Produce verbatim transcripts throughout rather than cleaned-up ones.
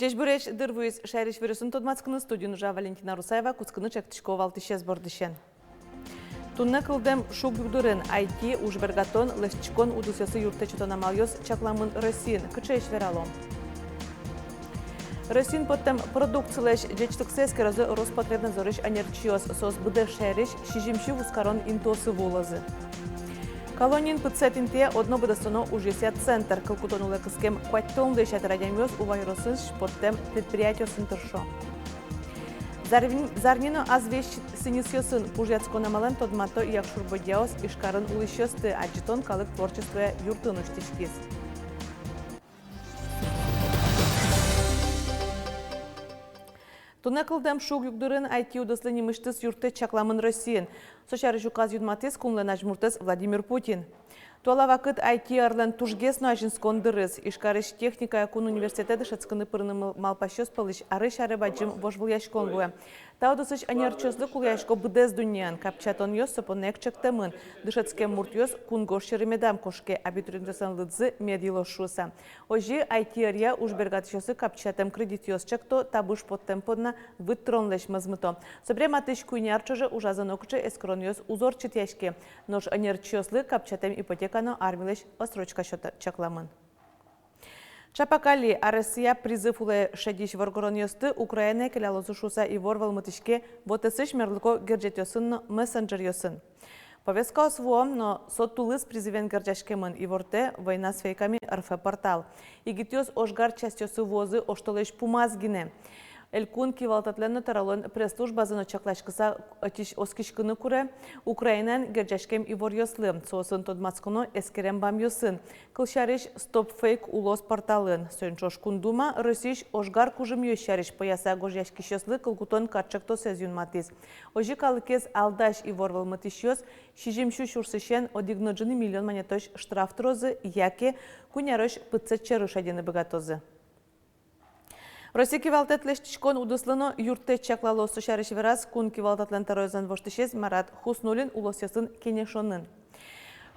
Ӟечбуресь! Дыр вуиз шаерысь иворъёсын тодматскыны. Студиын ужа Валентина Русаева. Кутскыны чектӥсько валтӥсез бордысен. Туннэ кылдэм шуг-югдурын: ай ти, ужбергатон, лэсьтӥськон удысъёсы юрттэт сётон амалъёс чакламын Россиын. Кыӵеесь верало? Россиын поттэм продукцилэсь ӟечлыксэ эскерозы Роспотребнадзорысь ӧнерчиос. Соос быдэс шаерысь сизьымсю вузкарон интыосы вуылозы. Колониын пытсэт интые одно быдэстоно ужъёсъя центр. Кыл кутон улэ кыскем куатьтонлэсь ятыр адямиос Ува ёросысь поттэм предприятиосын тыршо. Зарни-, зарни но азвесь сӥньысъёсын пужъятскон амалэн тодмато Якшур-Бӧдьяос Ижкарын улӥсьёсты. Адӟытон калык творчествоя юртын усьтӥськиз. Туннэ кылдэм шуг-югдурын ай ти удыслы нимысьтыз юрттэт чакламын Россиын. Со сярысь указ юнматӥз кунлэн азьмуртэз Владимир Путин. Туала вакыт ай ти арлэн тужгес но азинскон дырыз. Ижкарысь техникая кун университетэ дышетскыны пырыны мал-, малпасьёс пӧлысь арысь аре бадӟым вожвылъяськон луэ. Та удысысь ӧнерчиослы кулэясько быдэс дуннеын. Капчиятонъёс со понна ик чектэмын. Дышетскем муртъёс кунгож сьӧры медам кошке, абитуриентъёслэн лыдзы мед йылоз шуыса. Озьы ай ти ӧръя ужбергатӥсьёслы капчиятэм кредитъёс чекто, табыш поттэм понна выт тыронлэсь мозмыто. Собере матысь куинь ар ӵоже ужазы нокыӵе эскеронъёс уз ортчытъяське. Нош ӧнерчиослы капчиятэм ипотека но армилэсь отсрочка счёт чакламын. Чапак али аресъя призыв улэ шедись воргоронъёсты Украинае келялозы шуыса ивор вӧлмытӥське вотэсысь мерлыко герӟетъёсын но мессенджеръёсын. Повесткаос вуо, но со тулыс призывен герӟаськемын, ивортэ «Война с фейками РФ» портал. Егитъёс ожгар частьёсы вуозы оштолэзь пумаз гинэ. Элькун кивалтэтлэн но тӧролэн пресс-службазы но чакласькыса ӧтись оскиськыны куре Украинаен герӟаськем иворъёслы, соосын тодматсконо эскерем бамъёсын. Кылсярысь, «Стоп фейк» улос порталын. Соин ӵош Кун Дума Россиысь ожгар кужымъёс сярысь пӧяса гожъяськисьёслы кыл кутон катчектосэз юнматӥз. Озьы калыкез алдась ивор вӧлмытӥсьёс сизьымсю сюрсысен одӥг но ӝыны миллион манетозь штраф тырозы яке куинь арозь пытсэт сьӧры шедьыны быгатозы. Россия кивалтэт лэсьтӥськон удыслы но юрттэт чаклалоз. Со сярысь вераз кун кивалтэтлэн тӧроезлэн воштӥсез Марат Хуснуллин улосъёсын кенешонын.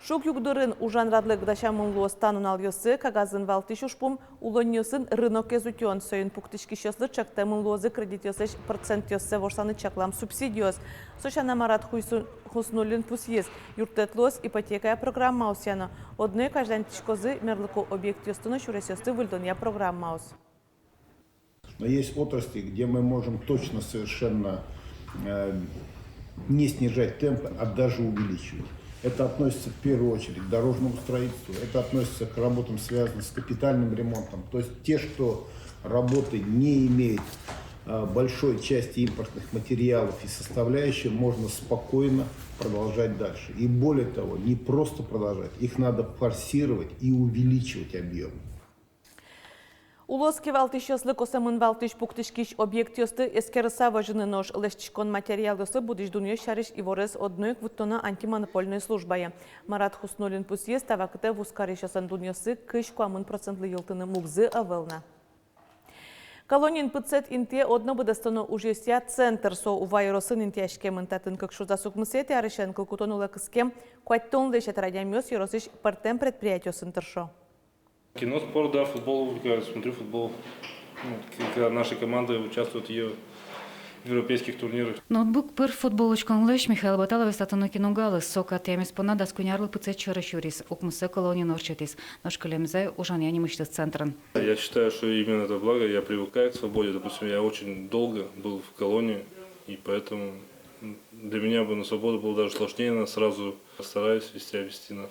Шуг-югдурын ужан радлык дасямын луоз та нуналъёсы. Кагазын валтӥсь ужпум — улонниосын рынокез утён. Соин пуктӥськисьёслы чектэмын луозы кредитъёслэсь процентъёссэ ворсаны чаклам субсидиос. Со сяна Марат Хуйсу-, Хуснуллин пусйиз: юрттэт луоз ипотекая программаосъя но. Одно ик азьланьтӥськозы мерлыко объектъёсты но сюресъёсты выльдонъя программаос. Но есть отрасли, где мы можем точно совершенно, э, не снижать темпы, а даже увеличивать. Это относится в первую очередь к дорожному строительству, это относится к работам, связанным с капитальным ремонтом. То есть те, что работы не имеют, э, большой части импортных материалов и составляющих, можно спокойно продолжать дальше. И более того, не просто продолжать, их надо форсировать и увеличивать объём. Улос кивалтӥсьёслы косэмын валтӥсь пуктӥськись объектъёсты эскерыса возьыны, нош лэсьтӥськон материалъёслы будӥсь дунъёс сярысь иворез одно ик вуттоно антимонопольной службае. Марат Хуснуллин пусйиз, та вакытэ вузкарисьёслэн дунъёссы кызь куамын процентлы йылтыны мугзы ӧвӧл на. Колониын пытсэт интые одно быдэстоно ужъёсъя центр. Со Ува ёросын интыяськемын. Татын кык сюрс дас укмысэтӥ арысен кыл кутон улэ кыскем куатьтонлэсь ятыр адямиос ёросысь пӧртэм предприятиосын тыршо. Кино, спорт, да, футбол увлекаюсь, смотрю футбол. Ну, к-, к-, наши команды участвуют в европейских турнирах. Ноутбук пыр футбол учконлэсь Михаил Баталовез татын нокин уг алыз. Со кат тӥямез понна дас куинь арлы пытсэт сьӧры сюриз, укмыссэ Колониын ортчытӥз, нош кылемзэ ужанъя нимысьтыз центрын. Я считаю, что именно это благо. Я привыкаю к свободе. Допустим, я очень долго был в Колонии, и поэтому, м, для меня бы на свободу было даже сложнее, на сразу стараюсь вести, себя вести на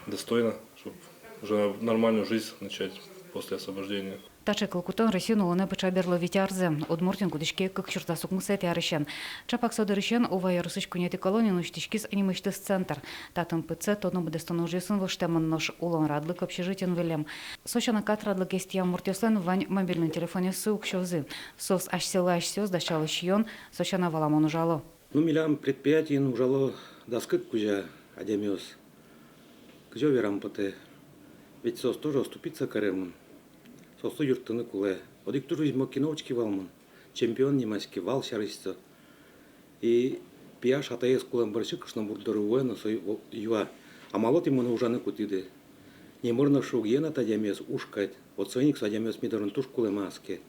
достойно, чтобы уже нормальную жизнь начать после освобождения. Таӵе кыл кутон Россиын улонэ пыӵа берло вить арзэ. Удмуртиын кутӥське кык сюрс дас укмысэтӥ арысен. Чапак со дырысен Ува ёросысь куинетӥ Колониын усьтӥськиз нимысьтыз центр. Татын пытсэт одно быдэстоно ужъёсын воштэмын, нош улон радлык общежитиын вылэм. Со сяна кат радлыкез тӥям муртъёслэн вань мобильной телефонъёссы, уксёзы. Соос асьсэлы асьсэос дасяло сиён, со сяна валамон ужало. Ну, милям предприятиын ужало дас кык кузя адямиос. Кызьы верам потэ, ведь соос тоже оступиться каремын. Соослы юрттыны кулэ. Одӥг туж визьмо кино учки вал мон. «Чемпион» нимаське, вал сярысь со. И пияш атаез кулэм бӧрсьы кышномурт доры вуэ но со ю-, юа: «А малы тӥ монэ ужаны кутӥды?» Номыр но шуг-ен ат адямиос уж кадь. Вот соин ик со адямиос ми дорын туж кулэма аське.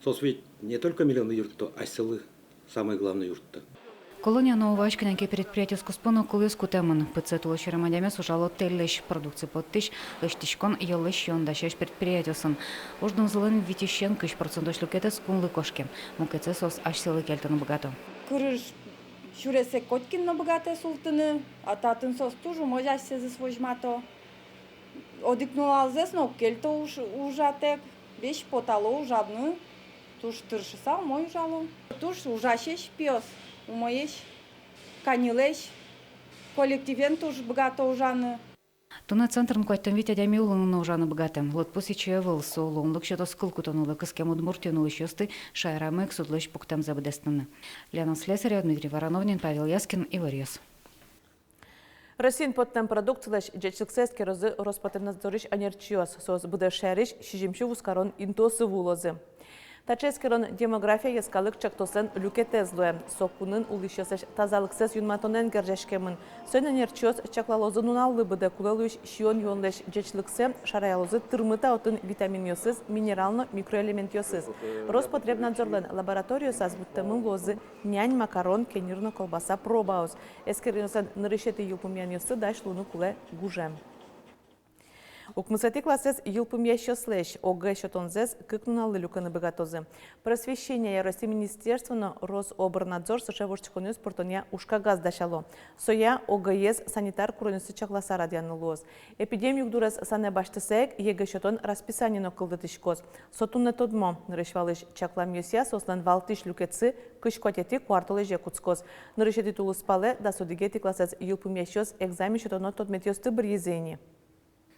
Соос ведь не только милемлы юртто, асьсэлы самой главной юртто. Колония но Ува кӧня ке предприятиос куспын но кулэез кутэмын. Пытсэт улосъем адямиос ужало тэльлэсь, продукци поттӥсь, лэсьтӥськон, йӧллэсь сиён дасясь предприятиосын. Уждунзылэн витьысен кызь процентозь люкетэз кунлы кошке. Мукетсэ соос асьсэлы кельтыны быгато. Кырыж сюресэ котькин но быгатэ султыны, а татын соос туж умой асьсэзэс возьмато. Одӥг нуналзэс но уг кельто уж-, ужатэк, весь потало ужаны, туж тыршыса умой ужало. Туж ужасесь пиос, умоесь, каньылэсь, коллективен туж быгато ужаны. Туннэ центрын куатьтон вить адями улыны но ужаны быгатэ. Лыдпус ичи ӧвӧл, со луонлык сётоз кыл кутонлы кыскем Удмуртиын улӥсьёсты шаерамы эксудлэсь пуктэмзэ быдэстыны. Лена Слесарева, Дмитрий Вороновнин, Павел Яскин, Иворъёс. Россиын поттэм продукцилэсь ӟечлыксэ эскерозы Роспотребнадзорысь ӧнерчиос, соос быдэс шаерысь сизьымсю вузкарон интыосы вуылозы. Таӵе эскерон «Демография» йӧскалык чактослэн люкетэз луэ. Со кунын улӥсьёслэсь тазалыксэс юнматонэн герӟаськемын. Соин ӧнерчиос чаклалозы нуналлы быдэ кулэ луись сиён-юонлэсь ӟечлыксэ, шараялозы тырмыт а отын витаминъёсыз, минерал но микроэлементъёсыз. Роспотребнадзорлэн лабораториосаз вуттэмын луозы нянь, макарон, кеньыр но колбаса пробаос. Эскеронъёслэн нырысетӥ йылпумъянъёссы дась луыны кулэ гужем. Укмысэтӥ классэз йылпумъясьёслэсь ОГЭ сётонзэс кык нуналлы люкыны быгатозы. Просвещениея Россиысь министерство но Рособрнадзор сыӵе воштӥськонъёс пыртонъя ужкагаз дасяло. Соя ОГЭез санитар куронъёсты чакласа радъяны луоз. Эпидем югдурез санэ басьтыса ик, ЕГЭ сётон расписание но кылдытӥськоз. Со туннэ тодмо. Нырысь валысь чакламъёсъя, соослэн валтӥсь люкетсы кызь куатетӥ куартолэзе кутскоз. Нырысетӥ тулыспалэ дас одӥгетӥ классэз йылпумъясьёс экзамен сётоно тодметъёсты быръизы ини.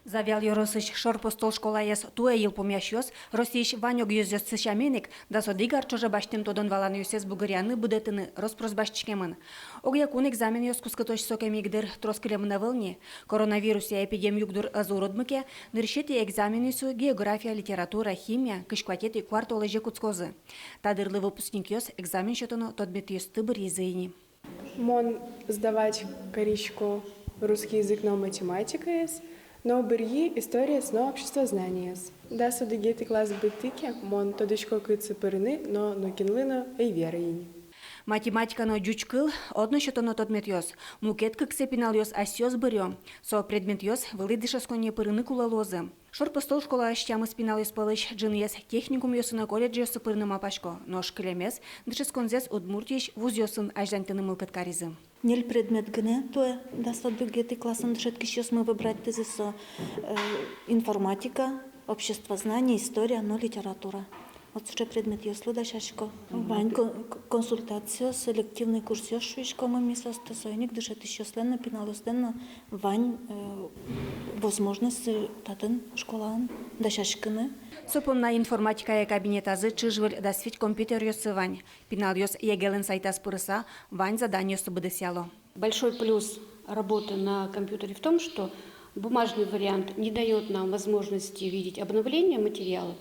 Завьял ёросысь Шор Постол школаез туэ йылпумъясьёс, Россиысь вань огъёзъёссы сямен ик, дас одӥг ар ӵоже басьтэм тодон-валанъёссэс бугыръяны, будэтыны рос-прос басьтӥськемын. Огъя кун экзаменъёс кутскытозь сокем ик, дыр, трос кылемын ӧвӧл ни. Коронавирусъя эпидем югдур ӧз уродмы ке, нырысетӥ экзаменъёссы география, литература, химия кызь куатетӥ куартолэзе кутскозы. Та дырлы выпускникъёс экзамен сётоно тодметъёсты быръизы ини. Мон сдавать карисько русский язык но математикаез, но быръи историез но обществознаниез. Дас одӥгетӥ класс быттӥ ке, мон тодӥсько, кытчы пырыны, но нокинлы но ӧй верай ини. Математика но ӟуч кыл одно сётоно тодметъёс. Мукет кыксэ пиналъёс асьсэос быръё. Со предметъёс вылӥ дышетсконэ пырыны кулэ луозы. Шор Постол школаысь тямыс пиналъёс пӧлысь ӝыныез техникумъёсы но колледжъёсы пырыны малпасько, нош кылемез дышетсконзэс Удмуртиысь вузъёсын азьланьтыны мылкыд каризы. Ньыль предмет гинэ туэ дас одӥгетӥ классын дышетскисьёсмы выбратьтӥзы, со, э, информатика, обществознание, история но литература. Вот сыӵе предметъёслы дасясько. Мгм. Вань ко-, к-, консультациос, селективный курсъёс шуиськомы ми соосты, соин ик дышетӥсьёслэн но, пиналъёслэн но вань, э, возможность татын школаын дасяськыны. Со понна информатикая кабинетазы ӵыжвыль дас вить компьютеръёссы вань. Пиналъёс ЕГЭ-лэн сайтаз пырыса вань заданиосты быдэсъяло. Большой плюс работы на компьютере в том, что бумажный вариант не даёт нам возможности видеть обновление материалов.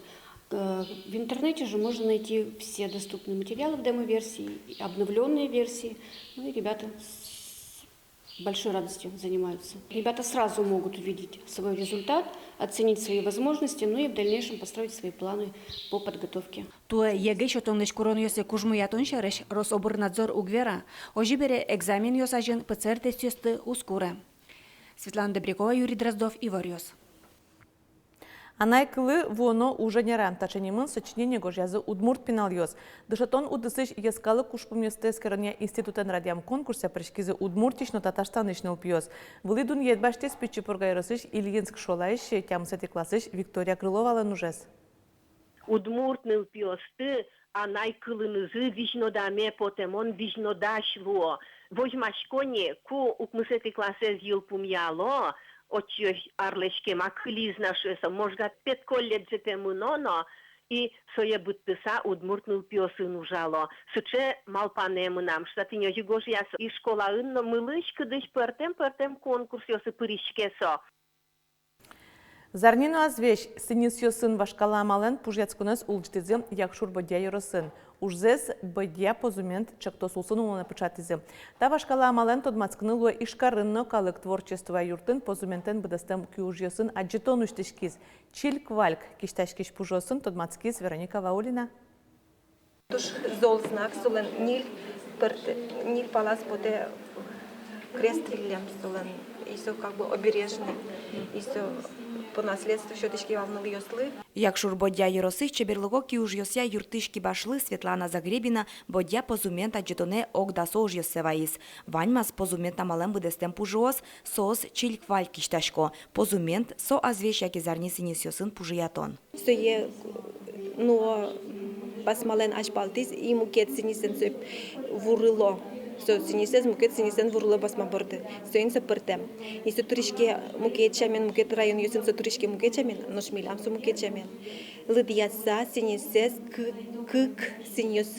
Э, в интернете же можно найти все доступные материалы в демо-версии, и обновлённые версии. Ну и ребята с большой радостью занимаются. Ребята сразу могут увидеть свой результат, оценить свои возможности, ну и в дальнейшем построить свои планы по подготовке. Туэ ЕГЭ сётонлэсь куронъёссэ кужмоятон сярысь Рособрнадзор уг вера. Озьы бере, экзаменъёс азьын ПЦР-тестъёсты уз куре. Светлана Добрякова, Юрий Дроздов, Иворъёс. «Анай кылы» вуоно уженера. Таӵе нимын сочинение гожъязы удмурт пиналъёс. Дышетон удысысь йӧскалык ужпумъёсты эскеронъя институтэн радъям конкурсэ пыриськизы Удмуртиысь но Татарстанысь нылпиос. Вылӥ дунъет басьтӥз Пичи Пурга ёросысь Ильинск школаысь тямысэтӥ классысь Виктория Крыловалэн ужез. Удмурт нылпиосты анай кылынызы визьнодаме потэмон визьнодась луо. Возьмасько ни, ку укмысэтӥ классэз йылпумъяло, отчы арлэсь кема кылиз на шуэ со, можга педколледжетэ мыно но, и сое быдтыса удмурт нылпиосын ужало. Сыӵе малпанэ мынам, шуса тӥни озьы гожъя со. И школаын но мылысь-кыдысь пӧртэм-пӧртэм конкурсъёсы пыриське со. Зарни но азвесь сӥньысъёсын вашкала амалэн пужъяськонэз улӟытӥзы Якшур-Бӧдья ёросын. ужзэс «Бӧдья Позумент» ӵектос улсын улонэ пыӵатӥзы. Та вашкала амалэн тодматскыны луэ Ижкарын но. Калык творчествоя юртын «Позументэн» быдэстэм киужъёсын адӟытон усьтӥськиз. Чильк-вальк кисьтаськись пужыосын тодматскиз Вероника Ваулина. Туж зол знак, солэн ньыль пӧрт-, ньыль палаз потэ крест выллем солэн, и со как бы обережный, и со по наследству сётӥське вал нылъёслы. Якшур-Бӧдья ёросысь чеберлыко киужъёсъя юртысь кибашлы Светлана Загребина «Бӧдья Позумент» адӟытонэ ог дасо ужъёссэ вайиз. Ваньмаз «Позумент» амалэн быдэстэм пужыос, соос чильк-вальк кисьтасько. Позумент — со азвесь яке зарни сӥньысъёсын пужыятон. Сое нуо, басмалэн азьпалтӥз, и мукет сӥньысэн сое вурыло. Со сӥньысэз мукет сӥньысэн вурыло басма борды. Соин со пӧртэм. И со тыриське мукет сямен, мукет районъёсын со тыриське мукет сямен, нош милям со мукет сямен. Лыдъяса сӥньысэз кы-, кык сӥньыс,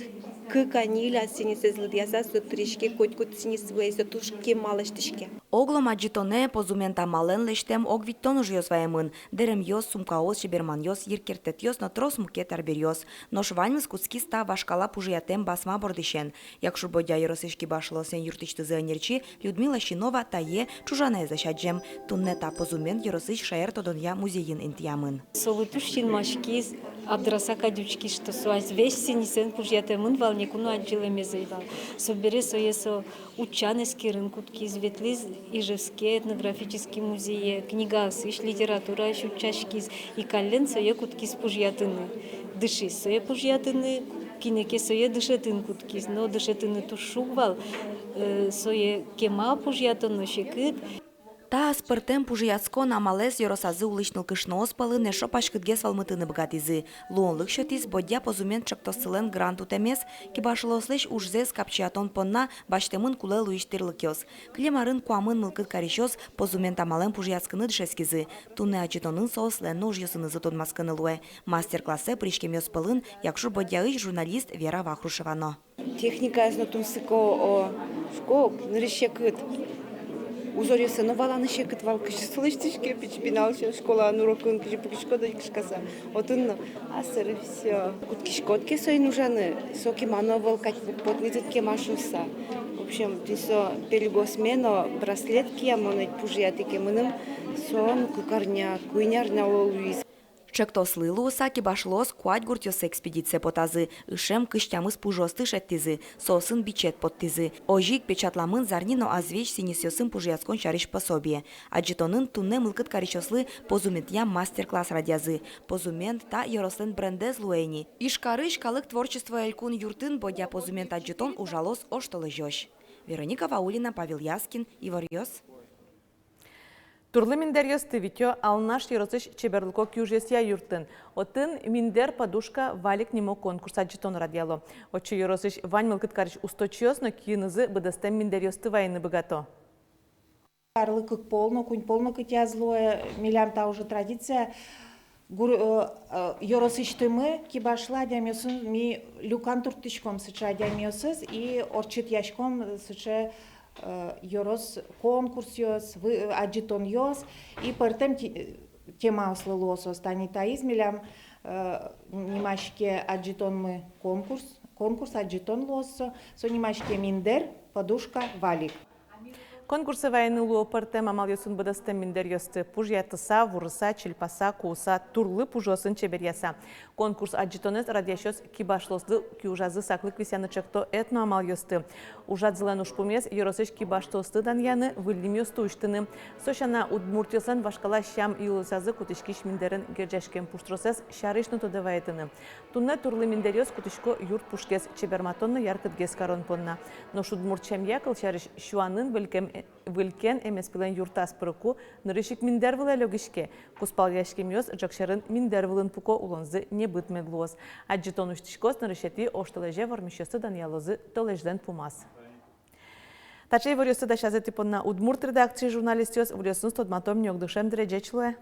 кык-а, ньыль-а сӥньысэз лыдъяса, со тыриське котькуд сӥньыс вылэ, со туж кема лэсьтӥське. Оглом адӟытонэ «Позумент» амалэн лэсьтэм ог витьтон ужъёс ваемын: дэремъёс, сумкаос, чеберманъёс, йыркертэтъёс но трос мукет арбериос. Нош ваньмыз кутскиз та вашкала пужыятэм басма бордысен. Якшур-Бӧдья ёросысь кибашлыослэн юртысьтызы ӧнерчи Людмила Синова тае ӵужанаезлэсь адӟем. Туннэ та «Позумент» ёросысь шаертодонъя музейын интыямын. Солы туж синмаськиз, абдраса кадь учкиз, что со азвесь сӥньысэн пужыятэмын вал, ноку но адӟылэмез ӧй вал. Собере сое со утчан-эскерын кутскиз, ветлӥз Ижевске этнографический музее, книгаосысь, литератураысь утчаськиз, и каллен сое кутскиз пужыятыны. Дышиз сое пужыятыны, кинэ ке сое дышетыны кутскиз, но дышетыны туж шуг вал, э, сое кема пужыятон но секыт. Та аспӧртэм пужыяськон амалэз ёросазы улӥсь нылкышноос пӧлын эшшо паськытгес вӧлмытыны быгатӥзы. Луонлык сётӥз «Бӧдья Позумент» ӵектослэн грант утэмез. Кибашлыослэсь ужзэс капчиятон понна басьтэмын кулэ луись тирлыкъёс. Кылем арын куамын мылкыд карисьёс «Позумент» амалэн пужыяськыны дышетскизы. Туннэ адӟытонын соослэн но ужъёсынызы тодматскыны луэ. Мастер-классэ пыриськемъёс пӧлын Якшур-Бӧдьяысь журналист Вера Вахрушева но. Техникаез но тунсыко, о, шуко, нырысь секыт. Узоръёссэ но валаны секыт вал, кызьы со лэсьтӥське, пичи пиналъёс школаын урокын кызьы пукисько, дыр, кышкаса. Отын но, а, сэре всё. Кутскиськод ке соин ужаны, со кема но ӧвӧл кадь, потӥз тыныд кема шуыса. В общем, тӥни со пельыгосме но браслет кия, мон ведь пужыятӥ ке мыным, со но кык арня, куинь арня луиз. Ӵектослы луыса, кибашлыос куать гуртъёсы экспедицие потазы, ышем кызь тямыс пужыосты шедьтӥзы, соосын бичет поттӥзы. Озьы ик печатламын зарни но азвесь сӥньысъёсын пужыяськон сярысь пособие. Адӟытонын туннэ мылкыд карисьёслы «Позументъя» мастер-класс радъязы. «Позумент» та ёрослэн брендэз луэ ини. Ижкарысь калык творчествоя элькун юртын «Бӧдья Позумент» адӟытон ужалоз оштолэзёзь. Вероника Ваулина, Павел Яскин, «Иворъёс». Турлы миндэръёсты витё Алнаш ёросысь чеберлыко киужъёсъя юртын. Отын «Миндэр, подушка, валик» нимо конкурс-адӟытон радъяло. Отчы ёросысь вань мылкыд карись усточиос но киынызы быдэстэм миндэръёсты вайыны быгато. Арлы кык пол но, куинь пол но кытӥяз луэ, милям та уже традиция. Гур-, э, э, ёросысьтымы кибашлы адямиосын ми люканы турттӥськом сыӵе адямиосыз и ортчытъяськом сыӵе, э, ёрос конкурсъёс, вы-, э, адӟытонъёс и пӧртэм те-, темаослы луоз соос. Тани таиз милям, э, нимаське адӟытонмы конкурс, конкурс-адӟытон луоз со, со нимаське «Миндэр, подушка, валик». Конкурсэ вайыны луо пӧртэм амалъёсын быдэстэм миндэръёсты: пужъятыса, вурыса, чильпаса, куыса, турлы пужыосын чеберъяса. Конкурс-адӟытонэз радъясьёс кибашлыослы киужазы саклык висъяны ӵекто этноамалъёсты. Ужрадзылэн ужпумез — ёросысь кибашлыосты данъяны, выль нимъёсты усьтыны. Со сяна, удмуртъёслэн вашкала сям-йылолъёсазы кутӥськись миндэрен герӟаськем пуштросэз сярысь но тодэ вайытыны. Туннэ турлы миндэръёс кутӥсько юрт пушкез чеберматон но яркытгес карон понна. Нош удмурт сямъя, кылсярысь, сюанын выль ке-, э, выль ке эмеспилэн юртаз пырыку нырысь ик миндэр вылэ лёгиське. Кузпалъяськемъёс ӝӧк сьӧрын миндэр вылын пуко, улонзы небыт мед луоз. Адӟытон усьтӥськоз нырысетӥ оштолэзе. Вормисьёсты данъялозы толэзьлэн пумаз. Таӵе иворъёсты дасязы тӥ понна удмурт редакциысь журналистъёс. Выльёсыныз тодматом ни огдышем дыре. Ӟеч луэ.